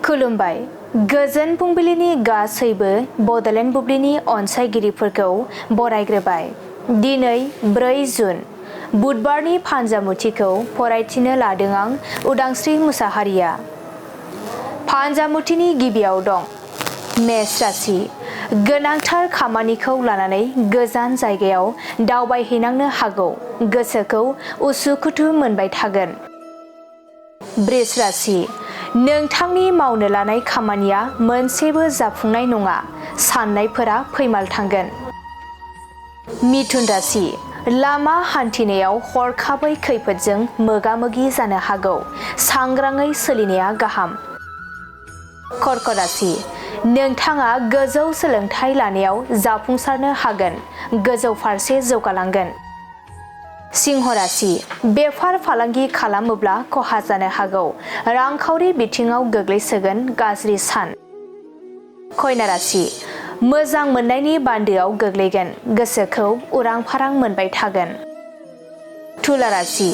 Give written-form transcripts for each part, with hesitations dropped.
खुलुमबाय गोजोन फुंबिलिनि गासैबो बडलेण्ड बुब्लिनि अनसायगिरिफोरखौ बरायग्रोबाय। दिनै 4 जुन बुधबारनि फान्जामुथिखौ फरायथिनो लादों आं उदांस्रि मुसाहारिया। फान्जामुथिनि गिबियाव दं मेष राशि। गोनांथार खामानिखौ लानानै गोजान जायगायाव दावबायहैनांनो हागौ। गोसोखौ उसुखुथु मोनबाय थागोन। वृष राशि। नोंथांनि मावनो लानाय खामानिया मोनसेबो जाफुंनाय नङा। साननायफोरा फैमाल थांगोन। मिथुन राशि। लामा हान्थिनायाव हरखाबै खैफोदजों मोगा-मोगि जानो हागौ। सांग्राङै सोलिनाया गाहाम। कर्क राशि। नोंथाङा गोजौ सोलोंथाइ लानायाव जाफुंसारनो हागोन। गोजौ फारसे जौगालांगोन। सिंह राशि। बेफार फालांगि खालामोब्ला खहा जानो हागौ। रांखावरि बिथिङाव गोग्लैसोगोन गाज्रि सान। कन्या राशि। मोजां मोननायनि बान्दोआव गोग्लैगोन। गोसोखौ उरां-फारां मोनबाय थागोन। तुला राशि।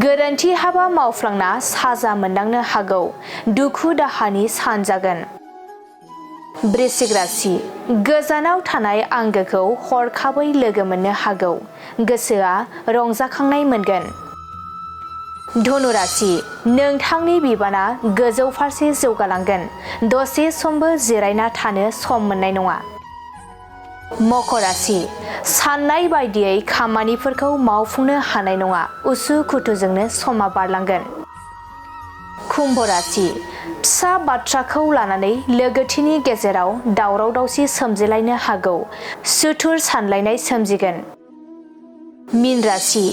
गोरोन्थि हाबा मावफ्लांना साजा मोननांनो हागौ। दुखु दाहानि सान जागोन। वृश्चिक राशि। गोजानाव थानाय आंगोखौ हरखाबै लोगो मोननो हागौ। गोसोआ रंजाखांनाय मोनगोन। धनु राशि। नोंथांनि बिबाना गोजौ फारसे जौगालांगोन। दसे समबो जिरायना थानो सम मोननाय नङा। मकर राशि। साननाय बायदियै खामानिफोरखौ मावफुंनो हानाय नङा। उसु-खुथुजोंनो समा बारलांगोन। कुम्भ राशि। फिसा बाथ्राखौ लानानै लोगोथिनि गेजेराव दावराव-दावसि सोमजिलायनो हागौ। सुथुर सानलायनाय सोमजिगोन। मीन राशि।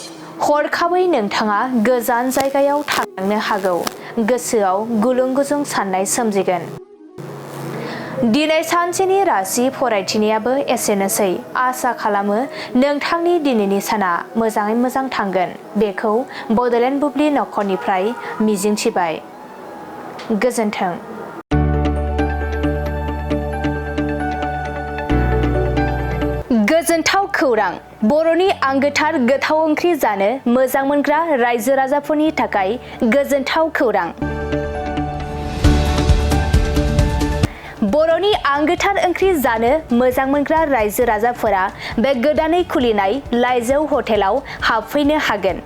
हरखाबै नोंथाङा गोजान जायगायाव थांनो हागौ। गोसोआव गुलुं-गुजुं साननाय सोमजिगोन। दिनै सानसेनि राशि फरायथिनायाबो एसेनोसै। आसा खालामो नोंथांनि दिनैनि साना मोजाङै मोजां थांगोन। बेखौ बडलेण्ड बुब्लि नखरनिफ्राय मिजिंथिबाय। गोजोन्थों। गोजोनथाव खौरां। बर'नि आंगोथार गोथाव ओंख्रि जानो मोजां मोनग्रा रायजो राजाफोरनि थाखाय गोजोनथाव खौरां। बर'नि आंगोथार ओंख्रि जानो मोजां मोनग्रा रायजो राजाफोरा बे गोदानै खुलिनाय लाइजौ हटेलाव हाबफैनो हागोन।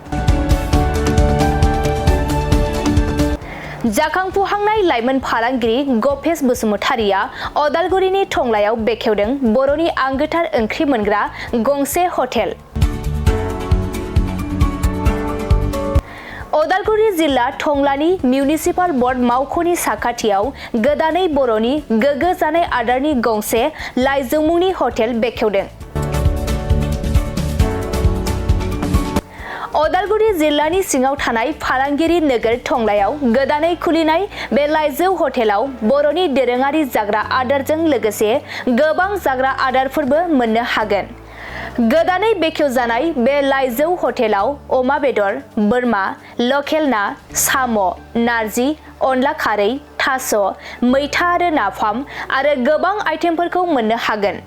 जाखांफुहांनाय लाइमोन फालांगिरि गपेश बसुमतारिया अदालगुरिनि टंलायाव बेखेवदों बर'नि आंगोथार ओंख्रि मोनग्रा गंसे हटेल। अदालगुरि जिल्ला टंलानि मिउनिसिपाल बर्ड मावख'नि साखाथियाव गोदानै बर'नि गोग्गो जानाय आदारनि गंसे लाइजौ मुंनि हटेल बेखेवदों। अदालगुरि जिल्लानि सिङाव थानाय फालांगिरि नोगोर टंलायाव गोदानै खुलिनाय बे लाइजौ हटेलाव बर'नि दोरोङारि जाग्रा आदारजों लोगोसे गोबां जाग्रा आदारफोरबो मोननो हागोन। गोदानै बेखेवजानाय बे लाइजौ हटेलाव अमा बेदर, बोरमा, लकेल ना, साम', नारजि, अनला खारै, थास', मैथा आरो नाफाम आरो गोबां आइटेमफोरखौ मोननो हागोन।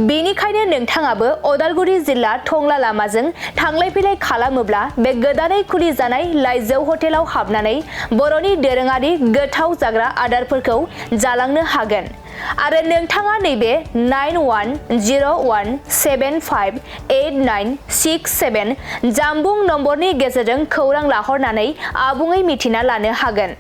बेनिखायनो नोंथाङाबो अदालगुरि जिल्ला टंला लामाजों थांलाय फैलाय खालामोब्ला बे गोदानै खुलिजानाय लाइजौ हटेलाव हाबनानै बर'नि दोरोङारि गोथाव जाग्रा आदारफोरखौ जालांनो हागोन। आरो नोंथाङा नैबे 9101758967 जानबुं नम्बरनि गेजेरजों खौरां लाहरनानै आबुङै मिथिना लानो हागोन।